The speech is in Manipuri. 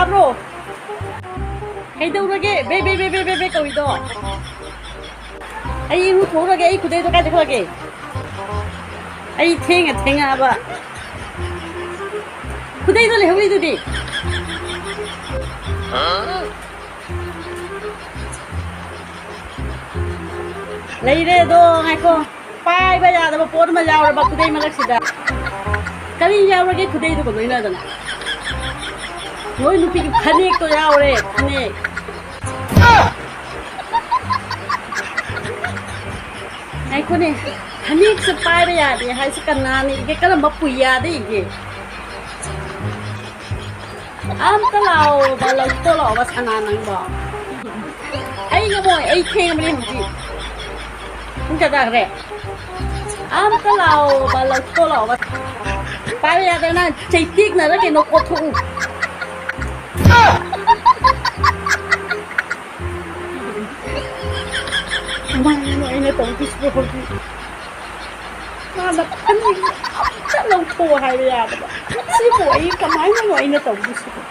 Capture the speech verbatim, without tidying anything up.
ꯕ꯭ꯔꯣ, ꯀꯩꯗꯧꯔꯒꯦ? Bay, Bay, Bay, Bay, Bay, Bay ꯇꯧꯔꯤꯗꯣ? ꯑꯩ ꯏꯔꯨꯊꯣꯛꯎꯔꯒꯦ, ꯑꯩ ꯈꯨꯗꯩꯗꯣ ꯀꯥꯏ ꯆꯠꯈ꯭ꯔꯒꯦ? ꯑꯩ ꯊꯦꯡꯉ ꯊꯦꯡꯉꯛꯑꯕ꯫ ꯈꯨꯗꯩꯗꯣ ꯂꯩꯍꯧꯔꯤꯗꯨꯗꯤ? ꯂꯩꯔꯦ ꯑꯗꯣ, ꯉꯥꯏꯈꯣ꯫ ꯄꯥꯏꯕ ꯌꯥꯗꯕ ꯄꯣꯠ ꯑꯃ ꯌꯥꯎꯔꯕ ꯈꯨꯗꯩ ꯃꯔꯛꯁꯤꯗ꯫ ꯀꯔꯤ ꯌꯥꯎꯔꯒꯦ ꯈꯨꯗꯩꯗꯨꯒ ꯂꯣꯏꯅꯗꯅ? ꯅꯣꯏ ꯅꯨꯄꯤꯒꯤ ꯐꯅꯦꯛꯇꯣ ꯌꯥꯎꯔꯦ, ꯐꯅꯦꯛ꯫ ꯉꯥꯏꯈꯣꯅꯦ, ꯐꯅꯦꯛꯁꯦ ꯄꯥꯏꯕ ꯌꯥꯗꯦ ꯍꯥꯏꯁꯦ ꯀꯅꯥꯅ ꯏꯒꯦ? ꯀꯔꯝꯕ ꯄꯨꯌꯥꯗ ꯏꯒꯦ? ꯑꯝꯇ ꯂꯥꯛꯑꯣꯕ, ꯂꯧꯊꯣꯛꯂꯛꯑꯣꯕ ꯁꯅꯥ ꯅꯪꯕꯣ꯫ ꯑꯩ ꯉꯝꯃꯣꯏ, ꯑꯩ ꯊꯦꯡꯉꯕꯅꯦ ꯍꯧꯖꯤꯛ꯫ ꯄꯨꯡ ꯀꯌꯥ ꯇꯥꯈ꯭ꯔꯦ? ꯑꯝꯇ ꯂꯥꯛꯑꯣꯕ, ꯂꯧꯊꯣꯛꯂꯛꯑꯣꯕ꯫ ꯄꯥꯏꯕ ꯌꯥꯗ꯭ꯔ ꯅꯪ ꯆꯩꯇꯦꯛꯅꯔ ꯀꯩꯅꯣ ꯀꯣꯠꯊꯣꯛꯎ꯫ ꯀꯃꯥꯏꯅꯅꯣ ꯑꯩꯅ ꯇꯧꯗꯣꯏꯁꯤꯕꯣ ꯍꯧꯖꯤꯛ? ꯃꯥꯅ ꯐꯅꯦꯛꯁꯦ ꯑꯝꯇ ꯂꯧꯊꯣꯛꯑꯣ ꯍꯥꯏꯕ ꯌꯥꯗꯕ꯫ ꯁꯤꯕꯨ ꯑꯩ ꯀꯃꯥꯏꯅꯅꯣ ꯑꯩꯅ ꯇꯧꯗꯣꯏꯁꯤꯕꯣ?